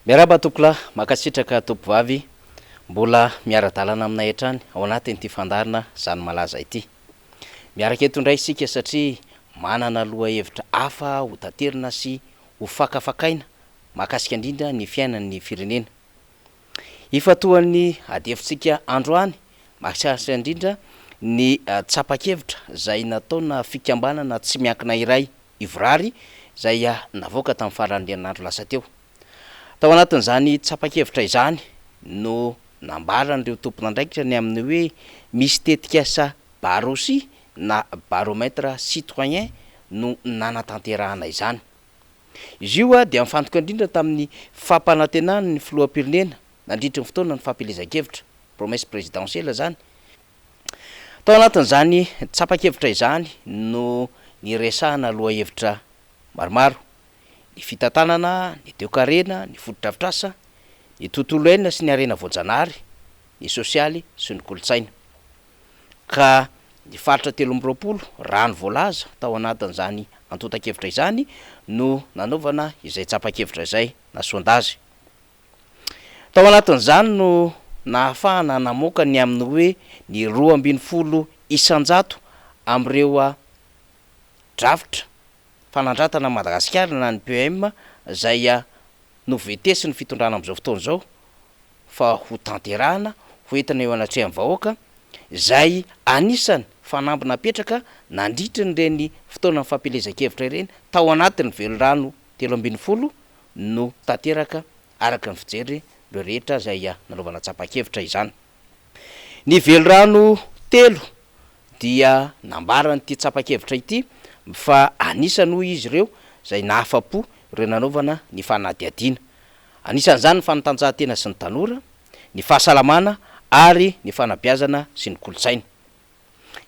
Miarahaba tompokolahy, mankasitraka tompovavy mbola miara-dalana aminay hatrany ao anatin'ity fandaharana Zany Malaza ity. Miaraka eto indray isika satria manana lohahevitra hafa ho taterina sy ho fakafakaina mahakasika indrindra ny fiainan'ny firenena. Ifantohan'ny adihevitsika androany mahakasika indrindra ny tsapa-kevitra izay nataona fikambanana tsy miankina iray Ivorary izay navoaka tamin'ny faran'ny herinandro lasa teo. Tao anatin'izany tsapa-kevitra izany no nambaran'ireo tompon'andraikitra ny amin'ny hoe misy tetikasa Barosi na Baromètre citoyen no nanatanterahana izany. Izy io dia mifantoka indrindra tamin'ny fampanantenan'ny filoham-pirenena nandritry ny fotoana ny fampielezan-kevitra, promesse présidentielle izany. Tao anatin'izany tsapa-kevitra izany no niresahana lohahevitra maromaro, ny fitantanana, ny toekarena, ny fotodrafitrasa, ny tontolo iainana sy ny harena voajanahary, ny sosialy sy ny kolontsaina. Ka ny faritra 23, raha ny voalaza tao anatin'izany antontan-kevitra izany no nanaovana izay tsapan-kevitra izay na sondage. Tao anatin'izany no nahafahana namoaka ny amin'ny hoe ny 12% amin'ireo drafitra fanandratana an'i Madagasikara na ny PEM izay noventesin'ny fitondrana amin'izao fotoana izao fa ho tanterahana, ho entina eo anatrehan'ny vahoaka, izay anisan'ny fanamby napetraka nandritry ireny fotoanan'ny fampielezan-kevitra ireny tao anatin'ny velirano 13 no tanteraka araka ny fijery ireo rehetra izay nanaovana tsapan-kevitra izany. Ny velirano telo dia nambaran'ity tsapan-kevitra ity fa anisany hoy izy ireo izay nahafa-po ireo nanaovana ny fanadihadiana. Anisan'izany ny fanatanjahantena sy ny tanora, ny fahasalamana ary ny fanabeazana sy ny kolontsaina.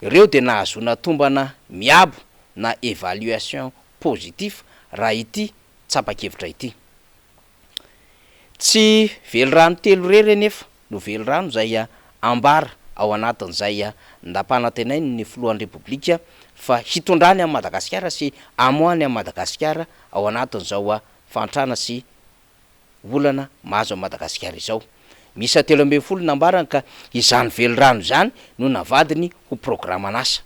Ireo dia nahazoana tombana miabo na évaluation positif raha ity tsapan-kevitra ity. Tsy velirano telo irery anefa no velirano izay ambara ao anatin'izay nampanantenain'ny filohan'ny Repoblika fa hitondrany an'i Madagasikara sy hamoahany an'i Madagasikara ao anatin'izao fahantrana sy olana mahazo an'i Madagasikara izao. Miisa 13 nambarany ka izany velirano izany no navadiny ho programan'asa.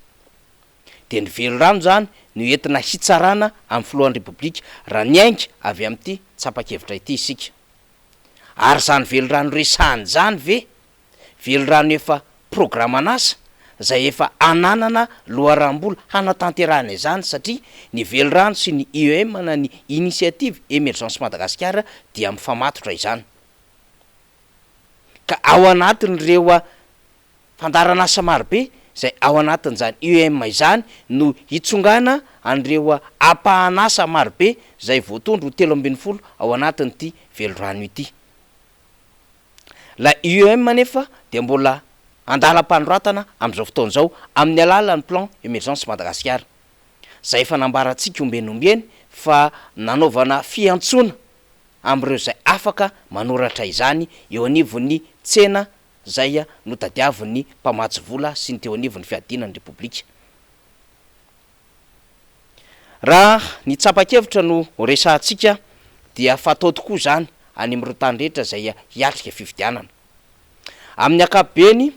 Dia ny velirano izany no entina hitsarana amin'ny filohan'ny Repoblika raha niainga avy amin'ity tsapan-kevitra ity isika. Ary izany velirano resahany izany ve velirano efa programan'asa izay efa ananana loharanom-bola hanatanterahana izany satria ny velirano sy ny IEM na ny Initiative Emergence Madagasikara dia mifamatotra izany. Ka ao anatin'ireo fandaharan'asa marobe izay ao anatin'izany IEM izany no hitsongana an'ireo ampahan'asa marobe izay voatondro ho 13 ao anatin'ity velirano ity. Ilay IEM anefa dia mbola andalam-panoratana amin'izao fotoana izao amin'ny alalan'ny Plan Emergence Madagasikara izay efa nambarantsika ombieny ombieny fa nanaovana fiantsoana amin'ireo izay afaka manoratra izany eo anivon'ny tsena izay notadiavin'ny mpamatsy vola sy ny teo anivon'ny fiadiana ny Repoblika. Raha ny tsapan-kevitra no resahantsika dia fatao tokoa izany any amin'ireo tany rehetra izay hiatrika fifidianana. Amin'ny ankapobeny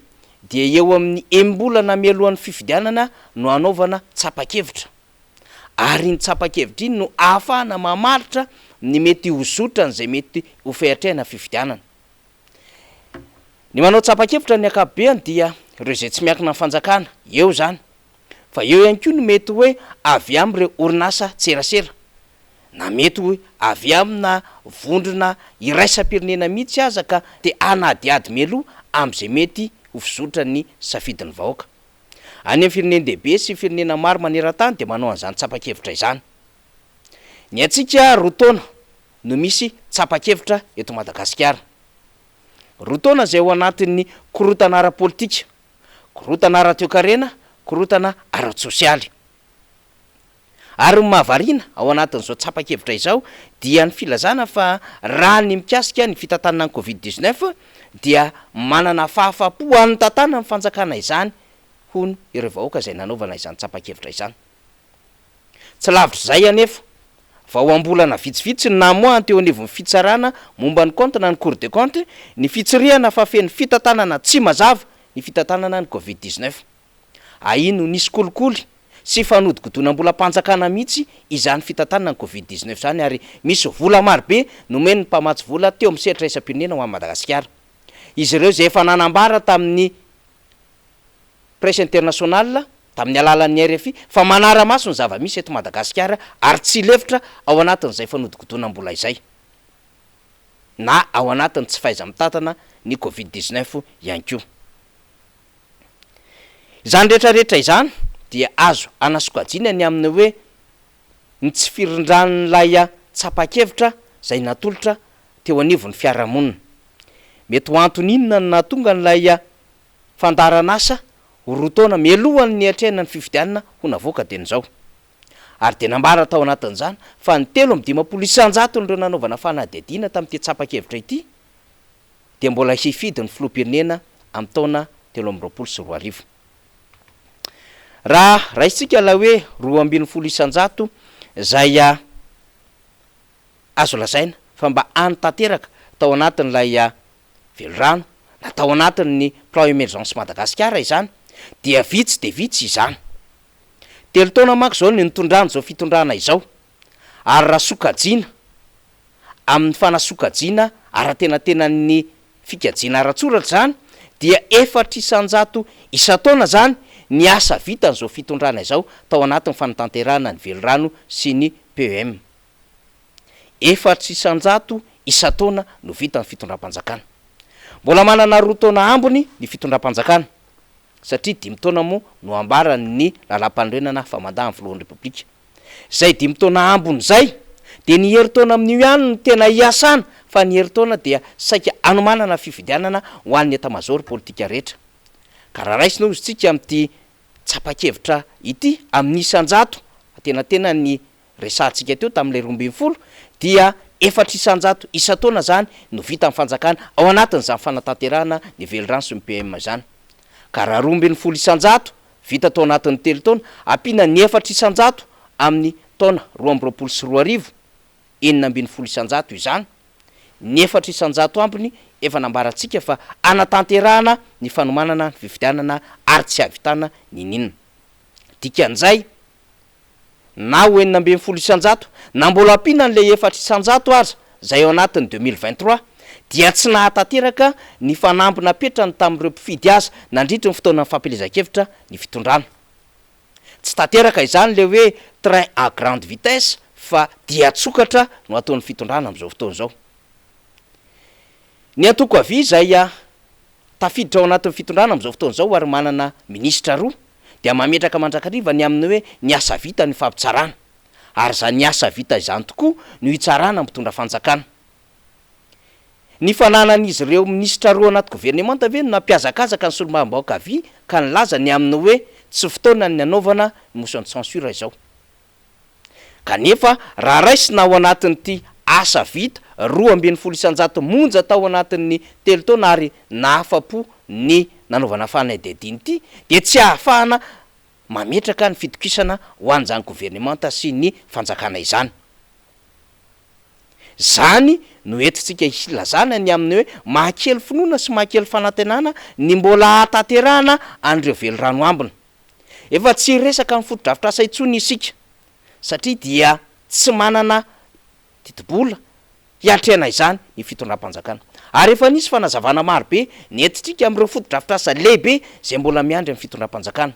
dia eo amin'ny enim-bolana mialohan'ny fifidianana no hanaovana tsapan-kevitra. Ary iny tsapan-kevitra iny no ahafahana mamaritra ny mety ho zotran'izay mety ho fiatrehana fifidianana. Ny manao tsapan-kevitra amin'ny ankapobeny dia ireo izay tsy miankina amin'ny fanjakana, eo izany. Fa eo ihany koa ny mety hoe avy amin'ireo orinasa tserasera, na mety ho avy amina vondrona iraisam-pirenena mihitsy aza ka te hanadihady mialoha amin'izay mety ho fizotran'ny safidin'ny vahoaka. Any amin'ny firenen-dehibe sy firenena maro maneran-tany dia manao an'izany tsapan-kevitra izany. Ny antsika roa taona no misy tsapan-kevitra eto Madagasikara. Roa taona izay ao anatin'ny korontana ara-politika, korontana ara-toekarena, korontana ara-tsosialy. Ary ny mahavariana ao anatin'izao tsapan-kevitra izao dia ny filazana fa raha ny mikasika ny fitantanana ny Covid 19 dia manana fahafapo hanontantana ny fanjakana izany hono ireo vahoaka izay nanaovana izany tsapan-kevitra izany. Tsy lavitr'izay anefa. Vao am-bolana vitsivitsy ny namoahany teo anivon'ny fitsarana momba ny kaonty na ny Cour des comptes ny fitsirihana fa feno fitantanana tsy mazava ny fitantanana ny Covid 19. Ahiany ho nisy kolikoly sy fanodikodinam-bolam-panjakana mihitsy izany fitantanana ny Covid 19 izany ary misy vola marobe nomen'ny mpamatsy vola teo amin'ny sehatra iraisam-pirenena ho an'i Madagasikara. Izy ireo izay efa nanambara tamin'ny Presse Internationale, tamin'ny alalan'ny rfi, fa manara-maso ny zava-misy eto Madagasikara ary tsy hilefitra ao anatin'izay fanodikodinam-bola izay, na ao anatin'ny tsy fahaiza-mitantana ny Covid 19 ihany koa. Izany rehetra rehetra izany dia azo anasokajiana ny amin'ny hoe ny tsy firindran'ilay tsapa-kevitra izay natolotra teo anivon'ny fiarahamonina. Mety ho antony inona no nahatonga an'ilay fandaharan'asa ho roa taona mialohan'ny niatrehana ny fifidianana ho navoaka dieny izao. Ary dia nambara tao anatin'izany fa ny 53 isan-jaton'ireo nanaovana fanadihadiana tamin'ity tsapa-kevitra ity dia mbola hifidy ny filoham-pirenena amin'ny taona 2023. Raha raisintsika ilay hoe 12% izay azo lazaina fa mba any tanteraka tao anatin'ilay velirano na tao anatin'ny plan emergence Madagasikara izany dia vitsy dia vitsy izany. Telo taona manko izao ny nitondrany izao fitondrana izao ary raha sokajiana amin'ny fanasokajiana ara-tenatenan'ny fikajiana ara-tsoratra izany dia 4% isan-taona izany ny asa vitan'izao fitondrana izao tao anatin'ny fanatanterahana ny velirano sy ny PEM. 4% isan-taona no vitan'ny fitondram-panjakana. Mbola manana roa taona ambiny ny fitondram-panjakana, satria dimy taona moa no ambaran'ny lalàmpanorenana fa mandà ny filohan'ny Repoblika. Izay dimy taona ambiny izay, dia ny herintaona amin'io ihany no tena hiasana, fa ny herintaona dia saika hanomanana fifidianana ho an'ny etamazaoro politika rehetra. Ka raha raisina hozy tsika amin'ity tsapa-kevitra ity amin'ny isan-jato antenatenan'ny resahantsika teo tamin'ilay 12 dia 4% isan-taona izany no vitan'ny fanjakana ao anatin'izany fanatanterahana ny velirano sy ny PEM izany. Ka raha 12% vita tao anatin'ny telo taona, ampiana ny 4% amin'ny taona 2022, 16% izany. Ny 4% ambiny efa nambarantsika fa hanatanterahana ny fanomanana ny fifidianana ary tsy hahavitana n'inon'inona. Dikan'izay, na ho 16% na mbola ampiana an'ilay 4% aza izay ao anatin'ny 2023 dia tsy nahatanteraka ny fanamby napetrany tamin'ireo mpifidy azy nandritry ny fotoanan'ny fampielezan-kevitra ny fitondrana. Tsy tanteraka izany ilay hoe train à grande vitesse fa dian-tsokatra no ataon'ny fitondrana amin'izao fotoana izao. Ny antoko havia izay tafiditra ao anatin'ny fitondrana amin'izao fotoana izao ary manana minisitra roa dia mametraka mandrakariva ny amin'ny hoe ny asa vita ny fampitsarana. Ary izany asa vita izany tokoa no hitsarana ny mpitondra fanjakana. Ny fananan'izy ireo minisitra roa anaty governemanta ve no nampihazakazaka ny solombavambahoaka havia ka nilaza ny amin'ny hoe tsy fotoanan'ny hanaovana ny motion de censure izao? Kanefa raha raisina ao anatin'ity asa vita 12% monja tao anatin'ny telo taona ary nahafa-po ny nanaovana fanadihadiana ity dia tsy ahafahana mametraka ny fitokisana ho an'izany governemanta sy ny fanjakana izany. Izany no entintsika hilazana ny amin'ny hoe mahakely finoana sy mahakely fanantenana ny mbola hahatanterahana an'ireo velirano ambiny. Efa tsy hiresaka ny fotodrafitrasa intsony isika satria dia tsy manana tetibola hiatrehana izany ny fitondram-panjakana. Ary efa nisy fanazavana marobe nentintsika amin'ireo fotodrafitrasa lehibe izay mbola miandry ny fitondram-panjakana.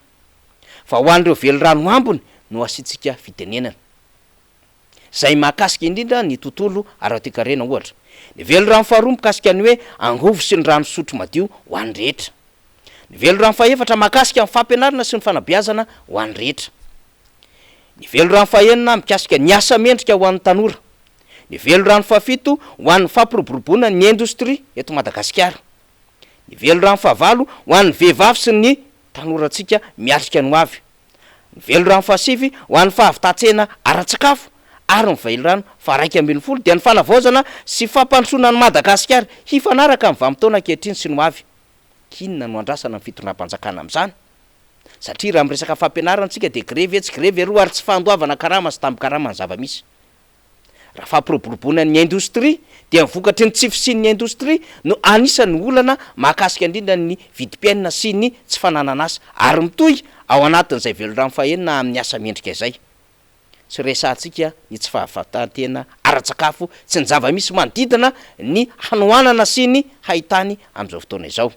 Fa ho an'ireo velirano ambiny no asiantsika fitenenana. Izay mahakasika indrindra ny tontolo ara-toekarena ohatra. Ny velirano faharoa mikasika ny hoe angovo sy ny rano fisotro madio ho an'ny rehetra. Ny velirano fahefatra mahakasika ny fampianarana sy ny fanabeazana ho an'ny rehetra. Ny velirano fahenina mikasika ny asa mendrika ho an'ny tanora. Ny velirano fahafito ho an'ny fampiroboroboana ny indostria eto Madagasikara. Ny velirano fahavalo ho an'ny vehivavy sy ny tanorantsika miatrika ny ho avy. Ny velirano fahasivy ho an'ny fahavitan-tsena ara-tsakafo ary ny velirano faha-11 dia ny fanavaozana sy fampandrosoana an'i Madagasikara hifanaraka amin'ny vanim-potoana ankehitriny sy ny ho avy. Inona no andrasana ny fitondram-panjakana amin'izany? Satria raha miresaka fampianarana isika dia grevy etsy, grevy eroa ary tsy fandoavana karama sy tambin-karama ny zava-misy. Raha fampiroboroboana ny indostria dia ny vokatry ny tsy fisian'ny indostria no anisan'ny olana mahakasika indrindra ny vidim-piainana sy ny tsy fananana asa ary mitohy ao anatin'izay velirano fahenina amin'ny asa mendrika izay. Tsy resahantsika ny tsy fahavantan-tena ara-tsakafo sy ny zava-misy manodidina ny hanoanana sy ny haitany amin'izao fotoana izao.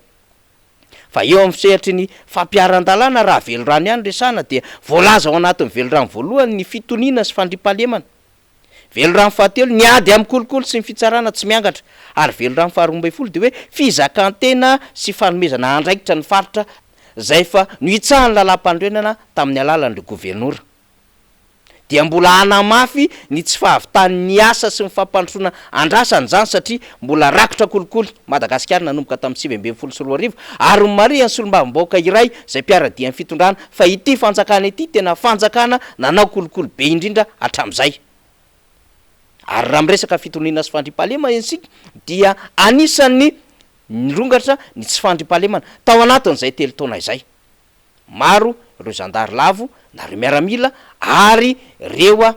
Fa eo amin'ny sehatry ny fampiharan-dalàna raha velirano ihany resahana dia voalaza ao anatin'ny velirano voalohany ny fitoniana sy fandriampahalemana. Velirano fahatelo ny ady amin'ny kolikoly sy ny fitsarana tsy miangatra ary velirano faharoa ambin'ny folo dia hoe fizakan-tena sy fanomezana andraikitra ny faritra izay efa nohitsahan'ny lalàmpanorenana tamin'ny alalan'ireo governora. dia mbola hanamafy ny tsy fahavitan'ny asa sy ny fampandrosoana andrasana izany satria mbola rakotra kolikoly Madagasikara nanomboka tamin'ny 2019 ary nomarihan'ny solombavambahoaka iray izay mpiara-dia amin'ny fitondrana fa ity fanjakana ity tena fanjakana nanao kolikoly be indrindra hatramin'izay. Ary raha miresaka fitoniana sy fandriampahalemana isika dia anisan'ny nirongatra ny tsy fandriampahalemana tao anatin'izay telo taona izay. Maro ireo zandary lavo na ireo miaramila ary ireo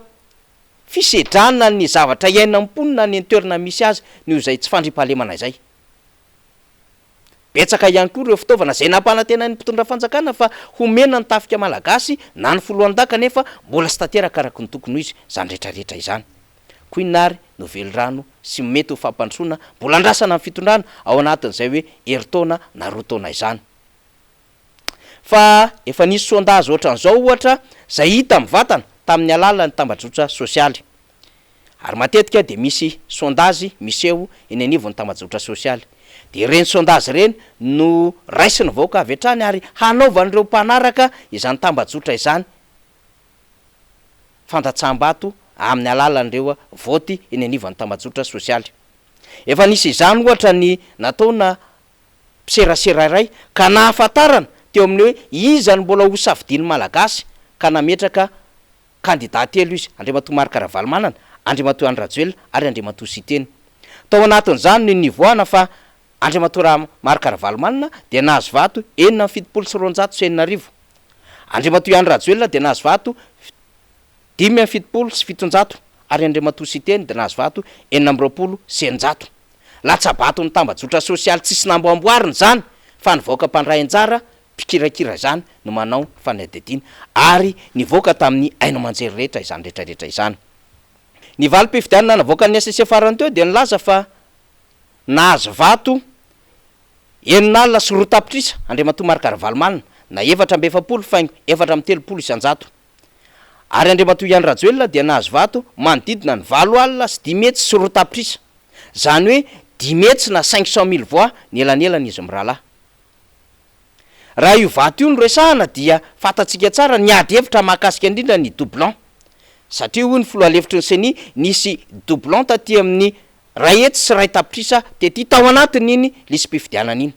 fisedrana ny zavatra iainan'ny mponina any an-toerana misy azy noho izay tsy fandriampahalemana izay. Betsaka ihany koa ireo fitaovana izay nampanantenain'ny mpitondra fanjakana fa homena ny tafika malagasy na ny foloalindahy kanefa mbola tsy tanteraka araka ny tokony ho izy izany rehetrarehetra izany. Koa inona ary no velirano sy mety ho fampandrosoana mbola andrasana amin'ny fitondrana ao anatin'izay hoe herintaona na roa taona izany? Fa efa nisy sondage ohatran'izao ohatra izay hita mivantana tamin'ny alalan'ny tambajotra sosialy. Ary matetika dia misy sondage miseho eny anivon'ny tambajotra sosialy. Dia ireny sondage ireny no raisin'ny vahoaka avy hatrany ary hanaovan'ireo mpanaraka izany tambajotra izany fandatsaham-bato amin'ny alalan'ireo vote eny anivon'ny tambajotra sosialy. Efa nisy izany ohatra ny nataona mpiserasera iray ka nahafantarana teo amin'ny hoe iza no mbola ho safidian'ny Malagasy ka nametraka kandida telo izy, Andriamatoa Marc Ravalomanana, Andriamatoa Andry Rajoelina ary Andriamatoa Siteny. Tao anatin'izany no nivoahana fa Andriamatoa Marc Ravalomanana dia nahazo vato 276, Andriamatoa Andry Rajoelina dia nahazo vato 775 ary Andriamatoa Siteny dia nahazo vato 626. Latsa-baton'ny tambajotra sosialy tsisy namboamboarina izany fa ny vahoaka mpandray anjara mpikirakira izany no manao fanadihadiana ary nivoaka tamin'ny haino aman-jery rehetra izany rehetra rehetra izany. Ny valim-pifidianana navoakan'ny hcc farany teo dia nilaza fa nahazo vato 206 tapitrisa Andriamatoa Marc Ravalomanana na 44 faingo 34%. Ary Andriamatoa Ian Rajoelina dia nahazo vato manodidina ny 208 tapitrisa. Izany hoe 500 na 500 mille voix ny elanelan'izy mirahalahy. Raha io vato io no resahana dia fantatsika tsara ny ady hevitra mahakasika indrindra ny doublon. Satria hoy ny filoha lefitry ny CENI nisy doublon taty amin'ny 101 tapitrisa tety tao anatin'iny lisi-pifidianana iny.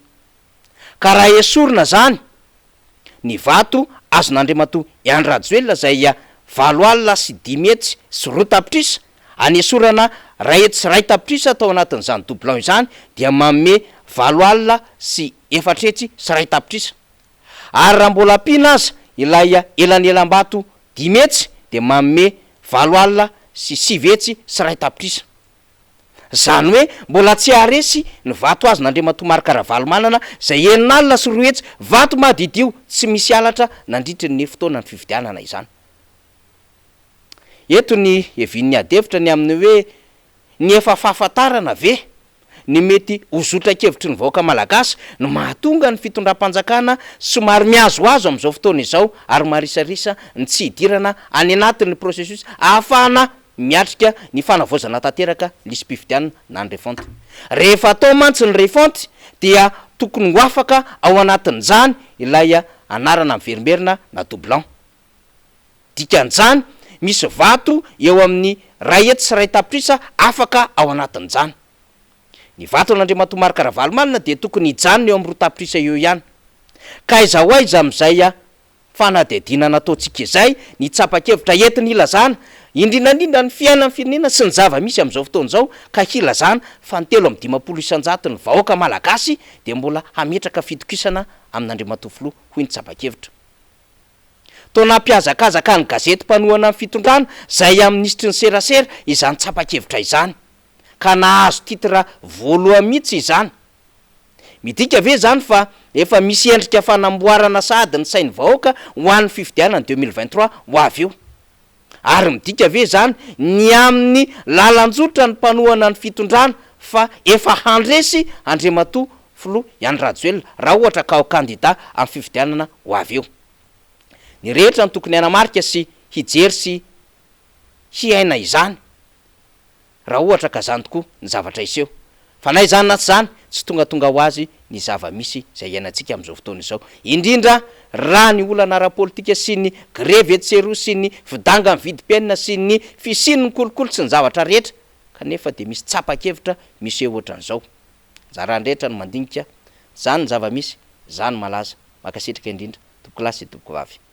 Ka raha esorina izany ny vato azon'Andriamatoa Andry Rajoelina izay 208 tapitrisa, anesorana 101 tapitrisa tao anatin'izany doublon izany dia manome 408 tapitrisa. Ary raha mbola ampiana aza ilay elanelam-bato 500 dia manome 901 tapitrisa. Izany hoe mbola tsy haharesy ny vato azon'Andriamatoa Marc Ravalomanana izay 206 vato madiodio tsy misy halatra nandritry ny fotoanan'ny fifidianana izany. Eto ny hevian'ny adihevitra ny amin'ny hoe ny efa fahafantarana ve ny mety ho zotran-kevitry ny vahoaka malagasy no mahatonga ny fitondram-panjakana somary mihazohazo amin'izao fotoana izao ary marisarisa ny tsy hidirana any anatin'ny processus ahafahana miatrika ny fanavaozana tanteraka lisi-pifidianana na ny refonte. Rehefa atao mantsy ny refonte dia tokony ho afaka ao anatin'izany ilay anarana miverimberina na doublon. Dikan'izany, misy vato eo amin'ny 101 tapitrisa afaka ao anatin'izany. Ny vaton'Andriamatoa Marc Ravalomanana dia tokony hijanona eo amin'ny 2 tapitrisa eo ihany. Ka aiza ho aiza amin'izay fanadihadiana nataontsika izay ny tsapa-kevitra entina hilazana, indrindra indrindra ny fiainan'ny firenena sy ny zava-misy amin'izao fotoana izao ka hilazana fa ny 53 isan-jaton'ny vahoaka malagasy dia mbola hametraka fitokisana amin'Andriamatoa Filoha, hoy ny tsapa-kevitra. Toa nampihazakazaka ny gazety mpanohana ny fitondrana izay amin'ny minisitry ny serasera izany tsapa-kevitra izany. Ka nahazo titre voalohany mihitsy izany. Midika ve izany fa efa misy endrika fanamboarana sahady ny sain'ny vahoaka ho an'ny fifidianana 2023 ho avy io? Ary midika ve izany ny amin'ny lalan-jotra ny mpanohana ny fitondrana fa efa handresy Andriamatoa Filoha Andry Rajoelina raha ohatra ka ho kandida amin'ny fifidianana ho avy eo? Ny rehetra no tokony hanamarika sy hijery sy hiaina izany. Raha ohatra ka zany tokoa ny zavatra hiseho. Fa na izany na tsy izany, tsy tongatonga ho azy ny zava-misy izay iainantsika amin'izao fotoana izao. Indrindra raha ny olana ara-politika sy ny grevy etsy sy eroa sy ny fidangan'ny vidim-piainana sy ny fisian'ny kolikoly sy ny zavatra rehetra kanefa dia misy tsapa-kevitra miseho ohatran'izao. Anjaran'ny rehetra no mandinika. Izany ny zava-misy, izany malaza. Mankasitraka indrindra, tompokolahy sy tompokovavy.